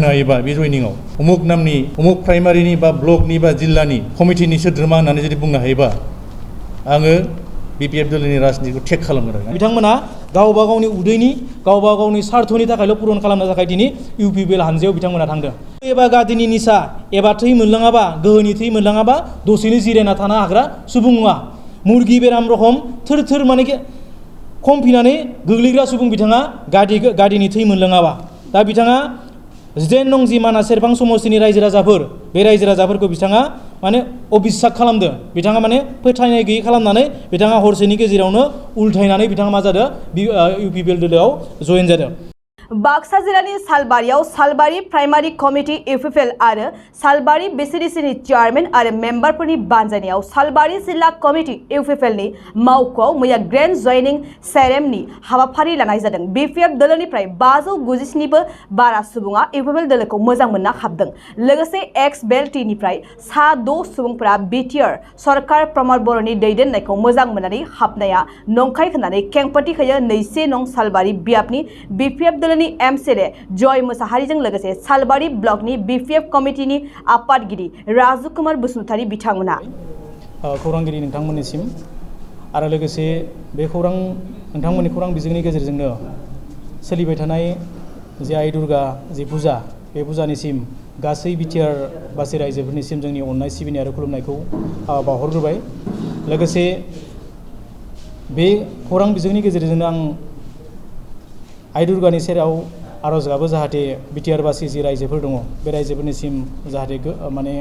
हायोबा बे जयनिंआव उमुक नामनि उमुक प्राइमारिनि बा ब्लकनि बा जिल्लानि कमिटिनि सोद्रोमा होननानै जुदि बुंनो हायोबा आङो बिपिएफ दलनि राजनितिखौ टेक खालामगोन आरो बिथांमोना गावबा गावनि उदैनि गावबा गावनि स्वार्थनि थाखायल' पुरन खालामनो थाखाय दिनै इउपिपिएल हानजायाव बिथांमोना थांदों एबा गादिनि निसा एबा थै मोनलाङाबा गोहोनि थै मोनलाङाबा दसेनो जिरायना थानो हाग्रा सुबुं नङा मुरगि बेराम रखम थोर थोर माने खमफिनानै गोग्लैग्रा सुबुं बिथाङा गादिनि थै मोनलाङाबा दा बिथाङा 19 नं जि माना सेरफां समस्तिनि रायजो राजाफोर बे रायजो राजाफोरखौ बिथाङा माने अबिश्वास खालामदों बिथाङा माने फोथायनाय गैयै खालामनानै बिथाङा हरसेनि गेजेरावनो उल्थायनानै बिथाङा मा जादों इउपिपिएल दोलोआव जयेन जादों बाक्सा जिल्लानि सालबारियाव सालबारि प्राइमारि कमिटि इउपिपिएल आरो सालबारि बिसिडिसिनि चेयारमेन आरो मेम्बारफोरनि बानजायनायाव सालबारि जिल्ला कमिटि इउपिपिएलनि मावख'आव मैया ग्रेन्ड जयनिं सेरेमनि हाबाफारि लानाय जादों बिपिएफ दोलोनिफ्राय 597निबो बारा सुबुङा इउपिपिएल दोलोखौ मोजां मोनना हाबदों लोगोसे एक्स बेल्टिनिफ्राय सा 6 सुबुंफोरा बिटिआर सरकार प्रमद बर'नि दैदेननायखौ मोजां मोननानै हाबनाया नंखाय होननानै खेंफोरथि होयो 2 नं सालबारि बियाबनि बिपिएफ दोलो एमसिएलए जय मुसाहारिजों लोगोसे सालबारि ब्लकनि बिपिएफ कमिटिनि आफादगिरि राजु कुमार बसुमतारी बिथांमोना खौरांगिरि नोंथांमोननिसिम आरो लोगोसे बे नोंथांमोननि खौरां बिजोंनि गेजेरजोंनो सोलिबाय थानाय जे आइ दुर्गा जे फुजा बे फुजानिसिम गासै बिटिआर बासि रायजोफोरनिसिम जोंनि अननाय सिबिनाय आरो खुलुमनायखौ बावहरग्रोबाय लोगोसे बे खौरां बिजोंनि गेजेरजोंनो आं आइ दुर्गानि सेराव आरज गाबो जाहाथे बिटिआर बासि जि रायजोफोर दङ बे रायजोफोरनिसिम जाहाथे माने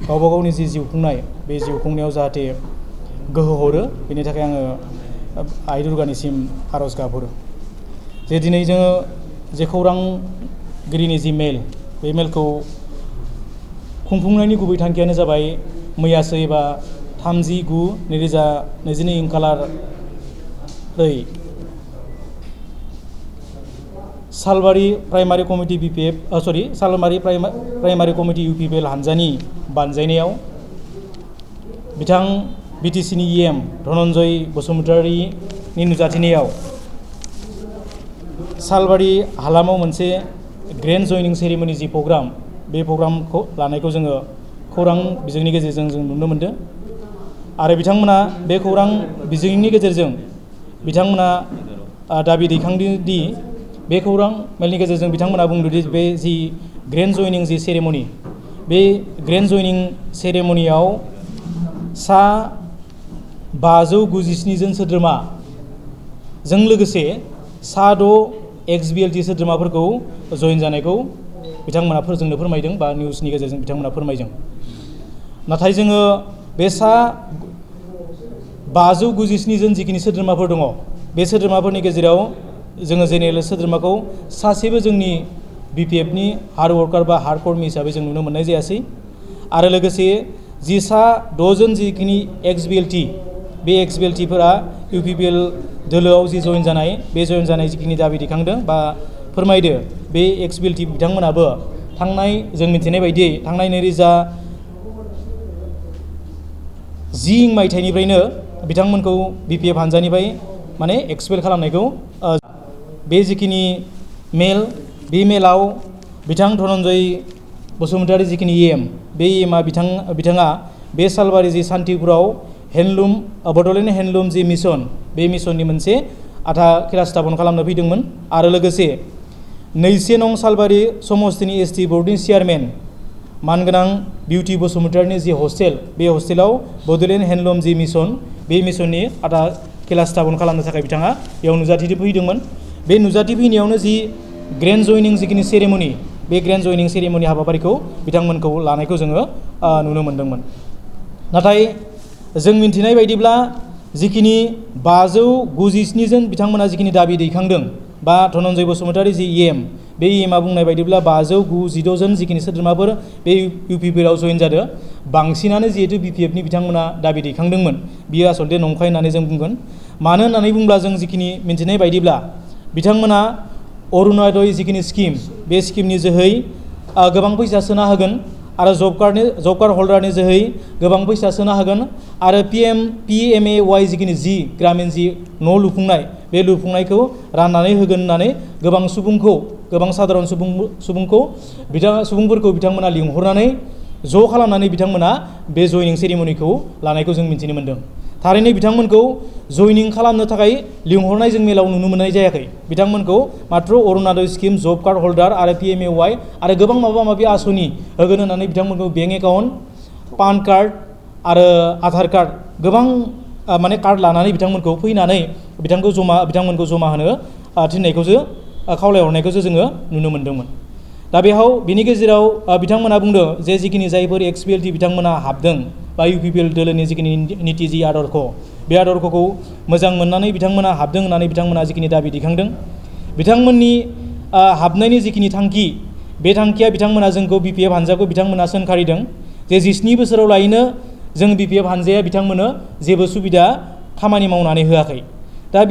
गावबा गावनि जि जिउ खुंनाय बे जिउ खुंनायाव जाहाथे गोहो हरो बेनि थाखाय आङो आइ दुर्गानिसिम आरज गाबहरो जे दिनै जोङो जे खौरांगिरिनि जि मेल बे मेलखौ खुंफुंनायनि गुबै थांखियानो जाबाय मैयासो एबा 30/9/2022 खालारै सालबारि प्राइमारि कमिटि सालबारि प्राइमारि कमिटि इउपिपिएल हानजानि बानजायनायाव बिथां बिटिसिनि इएम धनन्जय बसुमतारीनि नुजाथिनायाव सालबारि हालामाव मोनसे ग्रेन्ड जयनिं सेरेमनि जि प्रग्राम बे प्रग्रामखौ लानायखौ जोङो खौरां बिजोंनि गेजेरजों जों नुनो मोनदों आरो बिथांमोना बे खौरां बिजोंनि गेजेरजों बिथांमोना दाबि दैखांदों दि बे खौरां मेलनि गेजेरजों बिथांमोना बुंदोंदि बे जि ग्रेन्ड जयनिं जि सेरेमनि बे ग्रेन्ड जयनिं सेरेमनियाव सा 597 जन सोद्रोमाजों लोगोसे सा 6 एक्स बिएलटि सोद्रोमाफोरखौ जयेन जानायखौ बिथांमोना जोंनो फोरमायदों बा निउसनि गेजेरजों बिथांमोना फोरमायदों नाथाय जोङो बे सा 597 जन जिखिनि सोद्रोमाफोर दङ बे सोद्रोमाफोरनि गेजेराव जोङो जेनेरेल सोद्रोमाखौ सासेबो जोंनि बिपिएफनि हार्ड वर्कार बा हार्ड कर्मी हिसाबै जों नुनो मोननाय जायासै आरो लोगोसे जि सा 6 जन जिखिनि एक्स बिएलटि बे एक्स बिएलटिफोरा इउपिपिएल दोलोआव जि जयेन जानाय बे जयेन जानाय जिखिनि दाबि दैखांदों बा फोरमायदो बे एक्स बिएलटि बिथांमोनाबो थांनाय जों मिथिनाय बायदियै थांनाय 2010 मायथाइनिफ्रायनो बिथांमोनखौ बिपिएफ हानजानिफ्राय माने एक्सपेल खालामनायखौ बे जिखिनि मेल बे मेलाव बिथां धनन्जय बसुमतारी जिखिनि इएम बे इएमआ बिथाङा बे सालबारि जि सान्तिपुराव हेन्डलुम बड'लेण्ड हेन्डलुम जि मिसन बे मिसननि मोनसे आधा खेला स्थापन खालामनो फैदोंमोन आरो लोगोसे 2 नं सालबारि समस्तिनि एसटि बर्डनि चेयारमेन मानगोनां बिउटि बसुमतारीनि जि हस्टेल बे हस्टेलाव बड'लेण्ड हेन्डलुम जि मिसन बे मिसननि आधा खेला स्थापन खालामनो थाखाय बिथाङा बेयाव नुजाथि फैदोंमोन बे नुजाथि फैनायावनो जि ग्रेन्ड जयनिं जिखिनि सेरेमनि बे ग्रेन्ड जयनिं सेरेमनि हाबाफारिखौ बिथांमोनखौ लानायखौ जोङो नुनो मोन्दोंमोन नाथाय जों मिन्थिनाय बायदिब्ला जिखिनि 597 जन बिथांमोना जिखिनि दाबि दैखांदों बा धनन्जय बसुमतारी जि इएम बे इएमआ बुंनाय बायदिब्ला 596 जन जिखिनि सोद्रोमाफोर बे इउपिपिएलआव जयेन जादों बांसिनानो जिहेतु बिपिएफनि बिथांमोना दाबि दैखांदोंमोन बियो आसलते नंखाय होननानै जों बुंगोन मानो होननानै बुंब्ला जों जिखिनि मिन्थिनाय बायदिब्ला बिथांमोना अरुणोदय जिखिनि स्किम बे स्किमनि जोहै गोबां फैसा सोना होगोन आरो जब कार्ड हल्डारनि जोहै गोबां फैसा सोना होगोन आरो PMAY जिखिनि ग्रामीण न' लुफुंनाय बे लुफुंनायखौ राननानै होगोन होननानै गोबां सुबुंखौ गोबां साधारन सुबुंफोरखौ बिथांमोना लिंहरनानै ज' खालामनानै बिथांमोना बे जयनिं सेरेमनिखौ लानायखौ जों मिथिनो मोन्दों। थारैनो बिथांमोनखौ जयनिं खालामनो थाखाय लिंहरनाय जों मेलाव नुनो मोननाय जायाखै। बिथांमोनखौ मात्र अरुणोदय स्किम, जब कार्ड हल्डार आरो PMAY आरो गोबां माबा माबि आसनि होगोन होननानै बिथांमोनखौ बेंक एकाउन्ट, पान कार्ड आरो आधार कार्ड गोबां माने कार्ड लानानै बिथांमोनखौ फैनानै बिथांमोनखौ जमा होनो थिननायखौसो खावलायहरनायखौसो जोङो नुनो मोन्दोंमोन। दा बेयाव बिनि गेजेराव बिथांमोना बुंदों जे जिखिनि जायफोर XPLT बिथांमोना हाबदों बा UPPL दोलोनि जिखिनि निति जि आदर्श बे आदर्शखौ मोजां मोननानै बिथांमोना हाबदों होननानै बिथांमोना जिखिनि दाबि दिखांदों। बिथांमोननि हाबनायनि जिखिनि थांखि, बे थांखिया बिथांमोना जोंखौ BPF हानजाखौ बिथांमोना सोंखारिदों जे 17 बोसोराव लायनो जों BPF हानजाया बिथांमोननो जेबो सुबिदा खामानि मावनानै होआखै। दा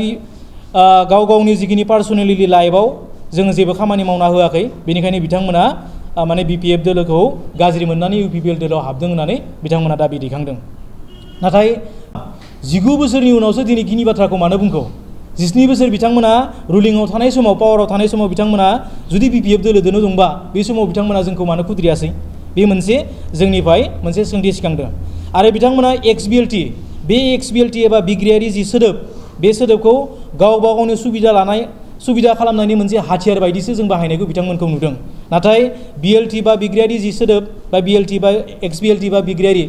गाव गावनि जिखिनि पार्सनेलि लाइफआव जोङो जेबो खामानि मावना होआखै, बेनिखायनो बिथांमोना माने BPF दोलोखौ गाज्रि मोननानै UPPL दोलोआव हाबदों होननानै बिथांमोना दाबि दैखांदों। नाथाय 19 बोसोरनि उनावसो दिनै गिनि बाथ्राखौ मानो बुंखो? 17 बोसोर बिथांमोना रुलिंआव थानाय समाव, पावाराव थानाय समाव बिथांमोना जुदि BPF दोलोदोनो दंबा बे समाव बिथांमोना जोंखौ मानो खुद्रियासै? बे मोनसे जोंनिफ्राय मोनसे सोंथि सिखांदों। आरो बिथांमोना XBLT, बे XBLT एबा बिग्रायारि जि सोदोब, बे सोदोबखौ गावबा गावनि सुबिदा खालामनायनि मोनसे हाथियार बायदिसो जों बाहायनायखौ बिथांमोनखौ नुदों। नाथाय BLT बा बिग्रायारि जि सोदोब बा BLT बा XBLT बा बिग्रायारि,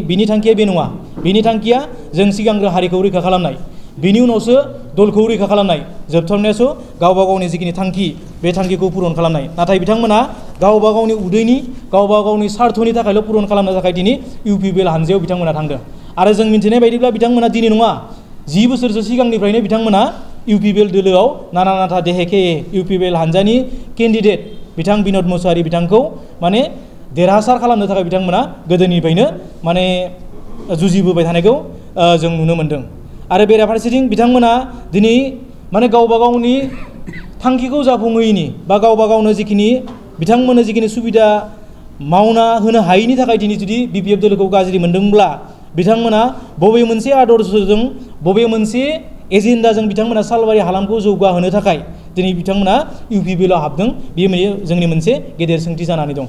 बिनि थांखिया बे नङा। बिनि थांखिया जों सिगांग्रो हारिखौ रैखा खालामनाय, बिनि उनावसो दलखौ रैखा खालामनाय, जोबथारनायावसो गावबा गावनि जिखिनि थांखि, बे थांखिखौ पुरन खालामनाय। नाथाय बिथांमोना गावबा गावनि उदैनि, गावबा गावनि स्वार्थनि थाखायल' पुरन खालामनो थाखाय दिनै UPPL हानजायाव बिथांमोना थांदों। आरो जों मिन्थिनाय बायदिब्ला बिथांमोना दिनै नङा, 10 बोसोरसो सिगांनिफ्रायनो बिथांमोना UPPL दोलोआव नाना नाथा देहेखे UPPL हानजानि केन्डिडेट बिथां बिन'द मुसाहारि बिथांखौ माने देरहासार खालामनो थाखाय बिथांमोना गोदोनिफ्रायनो माने जुजिबोबाय थानायखौ जों नुनो मोन्दों। आरो बेराफारसेथिं बिथांमोना दिनै माने गावबा गावनि थांखिखौ जाफुंहोयैनि बा गावबा गावनो जिखिनि बिथांमोननो जिखिनि सुबिदा मावना होनो हायैनि थाखाय दिनै जुदि BPF दोलोखौ गाज्रि मोनदोंब्ला बिथांमोना बबे मोनसे आदर्शजों, बबे मोनसे एजेन्डाजों बिथांमोना सालबारि हालामखौ जौगाहोनो थाखाय दिनै बिथांमोना UPPLआव हाबदों, बेयो जोंनि मोनसे गेदेर सोंथि जानानै दं।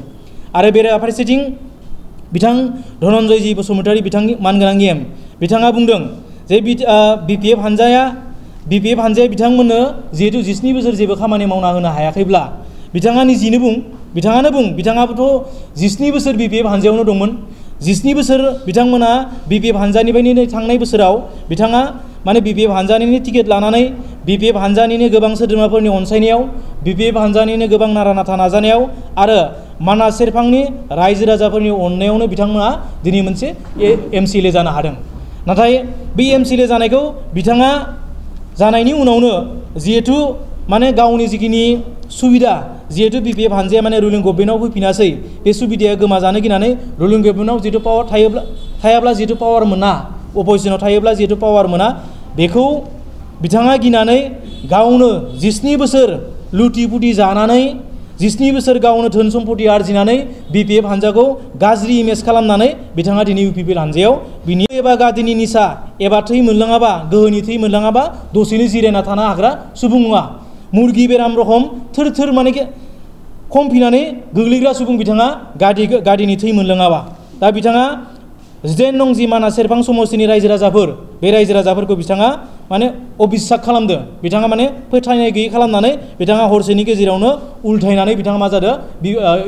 आरो बेराफारसेथिं बिथां धनन्जय बसुमतारी, बिथांनि मानगोनां EM, बिथाङा बुंदों जे BPF हानजाया बिथांमोननो जिहेतु 17 बोसोर जेबो खामानि मावना होनो हायाखैब्ला बिथाङा निजिनो बिथाङाबोथ' 17 बोसोर BPF हानजायावनो दंमोन। 17 बोसोर बिथांमोना BPF हानजानिफ्रायनो थांनाय बोसोराव बिथाङा माने BPF हानजानिनो टिकेट लानानै, BPF हानजानिनो गोबां सोद्रोमाफोरनि अनसायनायाव, BPF हानजानिनो गोबां नारा नाथा नाजानायाव आरो मानास सेरफांनि रायजो राजाफोरनि अननायावनो बिथांमोना दिनै मोनसे MCLA जानो हादों। नाथाय बे MCLA जानायखौ बिथाङा जानायनि उनावनो जिहेतु माने गावनि जिखिनि सुबिदा, जिहेतु BPF हानजाया माने रुलिं गभर्नमेन्टआव फैफिनासै, बे सुबिदाया गोमाजानो गिनानै रुलिं गभर्नमेन्टआव जिहेतु पावार थायाब्ला जिहेतु पावार मोना, अपजिसनाव थायोब्ला जिहेतु पावार मोना, बेखौ बिथाङा गिनानै गावनो 17 बोसोर लुटि पुटि जानानै, 17 बोसोर गावनो धोन सम्पति आरजिनानै BPF हानजाखौ गाज्रि इमेज खालामनानै बिथाङा दिनै UPPL हानजायाव बिनि एबा गादिनि निसा एबा थै मोनलाङाबा, गोहोनि थै मोनलाङाबा दसेनो जिरायना थानो हाग्रा सुबुं नङा। मुरगि बेराम रखम थोर थोर माने खमफिनानै गोग्लैग्रा सुबुं बिथाङा गादिनि थै मोनलोङाबा। दा बिथाङा 19 नं जि मानास सेरफां समस्तिनि रायजो राजाफोर, बे रायजो राजाफोरखौ बिथाङा माने अबिस्साक खालामदों। बिथाङा माने फोथायनाय गैयै खालामनानै बिथाङा हरसेनि गेजेरावनो उल्थायनानै बिथाङा मा जादों?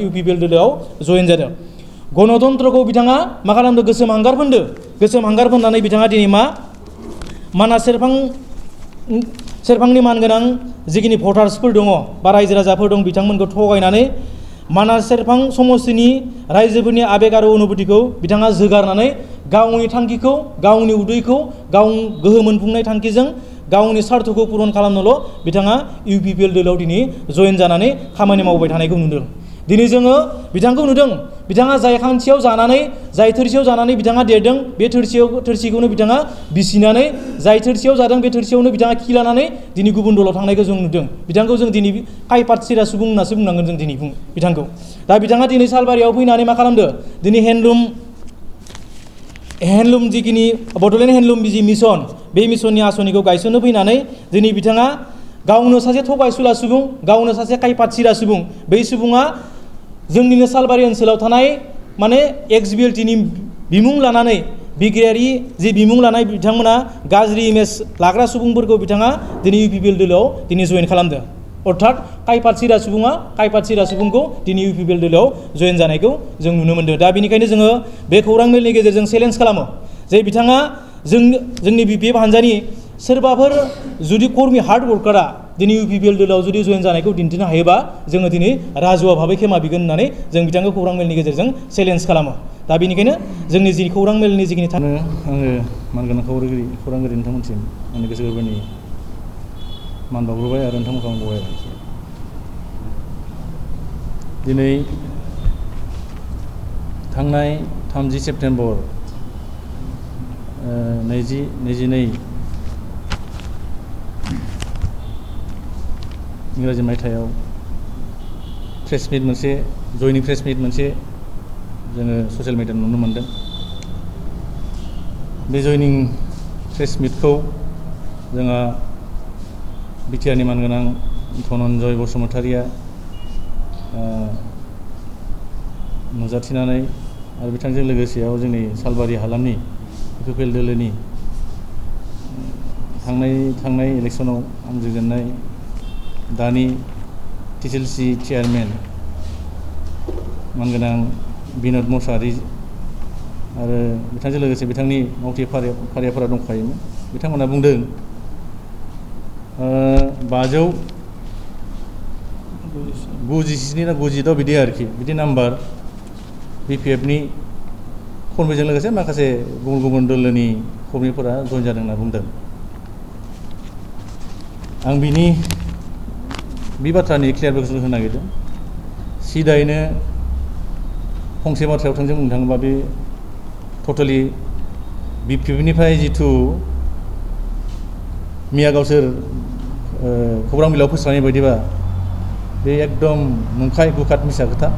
UPPL दोलोआव जयेन जादों। गणतन्त्रखौ बिथाङा मा खालामदों? गोसोम हांगार फोनदों। गोसोम हांगार फोननानै बिथाङा दिनै मानास सेरफांनि मानगोनां जिखिनि भटार्सफोर दङ बा रायजो राजाफोर दं, बिथांमोनखौ थगायनानै मानास सेरफां समस्तिनि रायजोफोरनि आबेग आरो अनुभूतिखौ बिथाङा जोगारनानै गावनि थांखिखौ, गावनि उदैखौ, गाव गोहो मोनफुंनाय थांखिजों गावनि स्वार्थखौ पुरन खालामनोल' बिथाङा UPPL दोलोआव दिनै जयेन जानानै खामानि मावबाय थानायखौ नुदों। दिनै जोङो बिथांखौ नुदों, बिथाङा जाय खान्थियाव जानानै, जाय थोरसियाव जानानै बिथाङा देरदों, बे थोरसिखौनो बिथाङा बिसिनानै, जाय थोरसियाव जादों बे थोरसियावनो बिथाङा खिलानानै दिनै गुबुन दलाव थांनायखौ जों नुदों। बिथांखौ जों दिनै खायपात सिरा सुबुं होननासो बुंनांगोन जों दिनै बिथांखौ। दा बिथाङा दिनै सालबारियाव फैनानै मा खालामदों? दिनै हेन्दलुम जिखिनि बड'लेण्ड हेन्दलुम जि मिसन, बे मिसननि आसनिखौ गायसननो फैनानै दिनै बिथाङा गावनो सासे थगायसुला सुबुं, गावनो सासे खायफाथिरा सुबुं, बै सुबुङा जोंनिनो सालबारि ओनसोलाव थानाय माने XBLTनि बिमुं लानानै बिगियारि जि बिमुं लानाय बिथांमोना गाज्रि इमेज लाग्रा सुबुंफोरखौ बिथाङा दिनै UPPL दोलोआव दिनै जइन खालामदों। अर्थात खायफाथिरा सुबुङा खायफाथिरा सुबुंखौ दिनै UPPL दोलोआव जइन जानायखौ जों नुनो मोनदों। दा बेनिखायनो जोङो बे खौरां मेलनि गेजेरजों चेलेन्ज खालामो जे बिथाङा जोंनि BPF हान्जानि सोरबाफोर जुदि कर्मी हार्ड वर्कारा दिनै UPPL दोलोआव जुदि जइन जानायखौ दिन्थिनो हायोबा जोङो दिनै राजुवा भाबै खेमा बिगोन होननानै जों बिथांखौ खौरां मेलनि गेजेरजों चेलेन्ज खालामो। दा बेनिखायनो जोंनि जि खौरां मेलनि जिखिनि आङो मानगोनां खौरांगिरि नोंथांमोनसिम आंनि गोसो गोरबोनि मान बावग्रोबाय आरो नोंथांमोनखौ आं बरायबाय। दिनै थांनाय 30 सेप्तेम्बर 2022 इंराजि मायथाइयाव प्रेस मिट मोनसे जयनिं प्रेस मिट मोनसे जोङो ससियेल मिडियायाव नुनो मोनदों। बे जयनिं प्रेस मिटखौ जोंहा बिटिआरनि मानगोनां धनन्जय बसुमतारिया नुजाथिनानै आरो बिथांजों लोगोसेयाव जोंनि सालबारि हालामनि UPPL दोलोनि थांनाय इलेक्सनाव आंजों जेननाय दानि TCLC चेयारमेन मानगोनां बिन'द मुसाहारि आरो बिथांजों लोगोसे बिथांनि मावथि फारियाफोरा दंखायोमोन। बिथांमोना बुंदों 597 ना 96 बिदि आरोखि बिदि नाम्बार BPFनि कर्मीजों लोगोसे माखासे गुबुन दोलोनि कर्मीफोरा जइन जादों होनना बुंदों। आं बे बाथ्रानि क्लियारफिकेसन होनो नागिरदों। सिदायैनो फंसे बाथ्रायाव थोंजों बुंनो थाङोबा बे टटेलि BPFनिफ्राय जिथु मिया गावसोर खौरां बिलाइयाव फोस्रांनाय बायदिबा बे एकदम नंखाय गुखाद मिसा खोथा,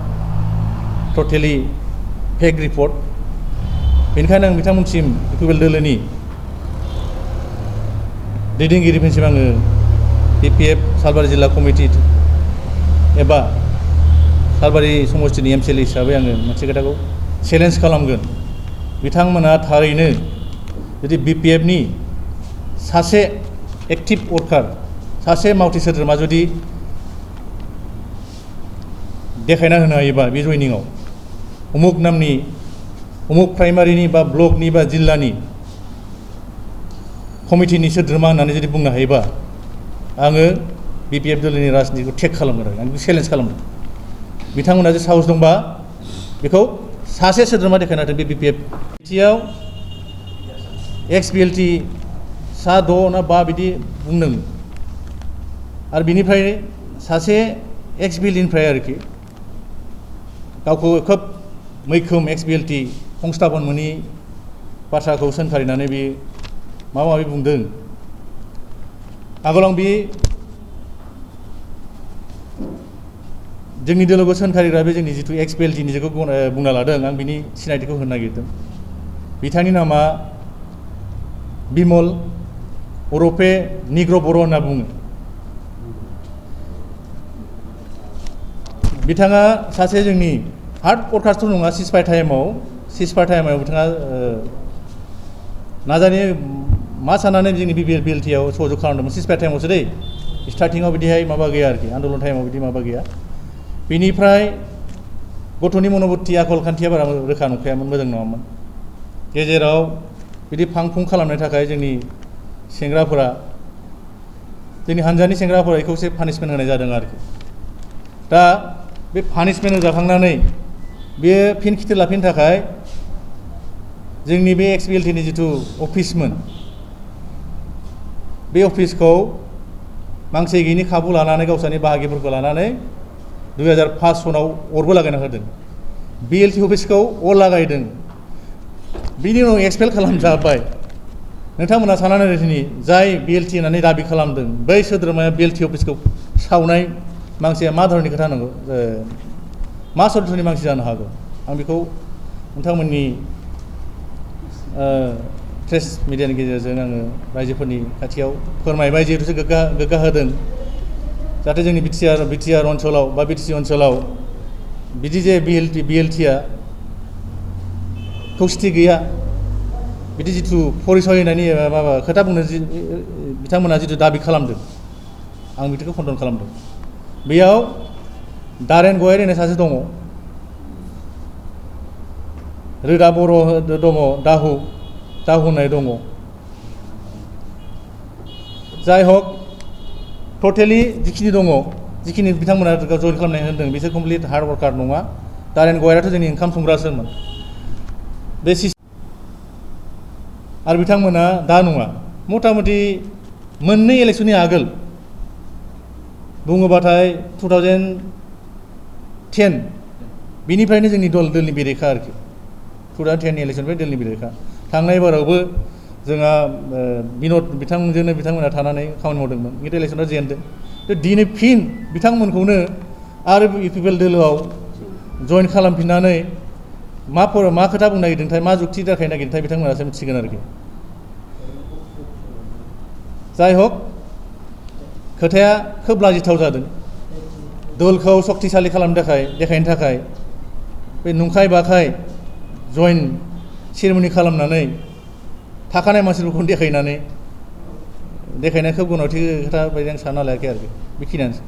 टटेलि फेक रिपर्ट। बेनिखायनो आं बिथांमोनसिम UPPL दोलोनि दैदेनगिरिफोरसिम आङो BPF सालबारि जिल्ला कमिटि एबा सालबारि समस्तिनि MCL हिसाबै आङो मोनसे खोथाखौ चेलेन्ज खालामगोन। बिथांमोना थारैनो जुदि BPFनि सासे एक्टिभ वर्कार, सासे मावथि सोद्रोमा जुदि देखायना होनो हायोबा बे जयनिंआव उमुक नामनि उमुक प्राइमारिनि बा ब्लकनि बा जिल्लानि कमिटिनि सोद्रोमा होननानै जुदि बुंनो हायोबा आङो BPF दोलोनि राजनितिखौ टेक खालामगोन आरो आं बेखौ चेलेन्ज खालामदों। बिथांमोना जे साहस दंबा बेखौ सासे सोद्रोमा देखायना होदों। बे BPF आव XBLT 6 ना 5 बिदि बुंदों आरो बिनिफ्राय सासे XBLTनिफ्राय आरोखि गावखौ खोब मैखोम XBLT संस्थापन मोनि बाथ्राखौ सोंखारिनानै बे माबा माबि बुंदों। आगोलाव बे जोंनि दोलोखौ सोंखारिग्रा बे जोंनि जिथु XBLTनि जेखौ बुंना लादों आं बिनि सिनायथिखौ होनो नागिरदों। बिथांनि नामा बिमल उरफे निग्र बर' होनना बुङो। बिथाङा सासे जोंनि हार्ड वर्कार्सथ' नङा। सिजफायार टाइमाव बिथाङा नाजानाय मा साननानै जोंनि BPLTआव सहयोग खालामदोंमोन। सिजफायार टाइमावसो दै, स्टार्टिङाव बिदिहाय माबा गैया आरोखि, आन्दलन टाइमाव बिदि माबा गैया। बिनिफ्राय गथ'नि मनोबुत्ति आखल खान्थिया बारा रोखा नंखायामोन, मोजां नङामोन। गेजेराव बिदि फां फुं खालामनो थाखाय जोंनि सेंग्राफोरा, जोंनि हान्जानि सेंग्राफोरा बेखौ एसे पानिशमेन्ट होनाय जादों आरोखि। दा बे पानिशमेन्ट होजाखांनानै बेयो फिन खिथेर लाफिननो थाखाय जोंनि बे XBLTनि जिथु अफिसमोन, बे अफिसखौ मांसे गैयिनि खाबु लानानै गावसोरनि बाहागिफोरखौ लानानै 2005 सनाव अरबो लागायना होदों। BLT अफिसखौ अर लागायदों। बिनि उनाव एक्सपेल खालामजाबाय। नोंथांमोना साननानै दिनै जाय BLT होननानै दाबि खालामदों बै सोद्रोमाया BLT अफिसखौ सावनाय मानसिया मा धरननि खोथा नांगौ, मा सरित्रनि मानसि जानो हागौ। आं बेखौ नोंथांमोननि प्रेस मिडियानि गेजेरजों आङो रायजोफोरनि खाथियाव फोरमायबाय जिहेतु गोग्गा होदों जाहाथे जोंनि बिटिआर ओनसोलाव बा बिटिसि ओनसोलाव बिदि जे बिएलटिआ खौसेथि गैया बिदि जिथु परिचय होनायनि माबा खोथा बुंनो बिथांमोना जिथु दाबि खालामदों आं बिदिखौ खन्दन खालामदों। बेयाव दारेन गयारि होननाय सासे दङ, रोदा बर' दङ, दाहु होननाय दङ। जाय हक टटेलि जिखिनि दङ, जिखिनि बिथांमोना जइन खालामनाय होनदों बिसोर कमप्लिट हार्ड वार्कार नङा। दारेन गयारियाथ' जोंनि ओंखाम संग्रासोमोन बे आरो बिथांमोना दा नङा। मथा मथि मोननै इलेक्सननि आगोल बुङोबाथाय 2010 बिनिफ्रायनो जोंनि दलनि बेरेखा आरोखि 2010 नि इलेक्सननिफ्राय दलनि बेरेखा। थांनाय बारावबो जोंहा बिथांमोना थानानै खामानि मावदोंमोन, किन्तु इलेक्सनाव जेनदों। दिनै फिन बिथांमोनखौनो आरो इउपिपिएल दोलोआव जइन खालामफिननानै मा खोथा बुंनो नागिरदोंथाय, मा जुक्ति देखायनो नागिरदोंथाय बिथांमोनासो मिथिगोन आरोखि। जाय हक खोथाया खोब लाजिथाव जादों। दलखौ सक्तिशालि देखायनो थाखाय बे नंखाय बाखाय जइन सेरेमनि खालामनानै थाखानाय मानसिफोरखौ देखायनाय खोब गोनांथि खोथा बायदि आं सानना लायाखै आरोखि। बेखिनियानोसै।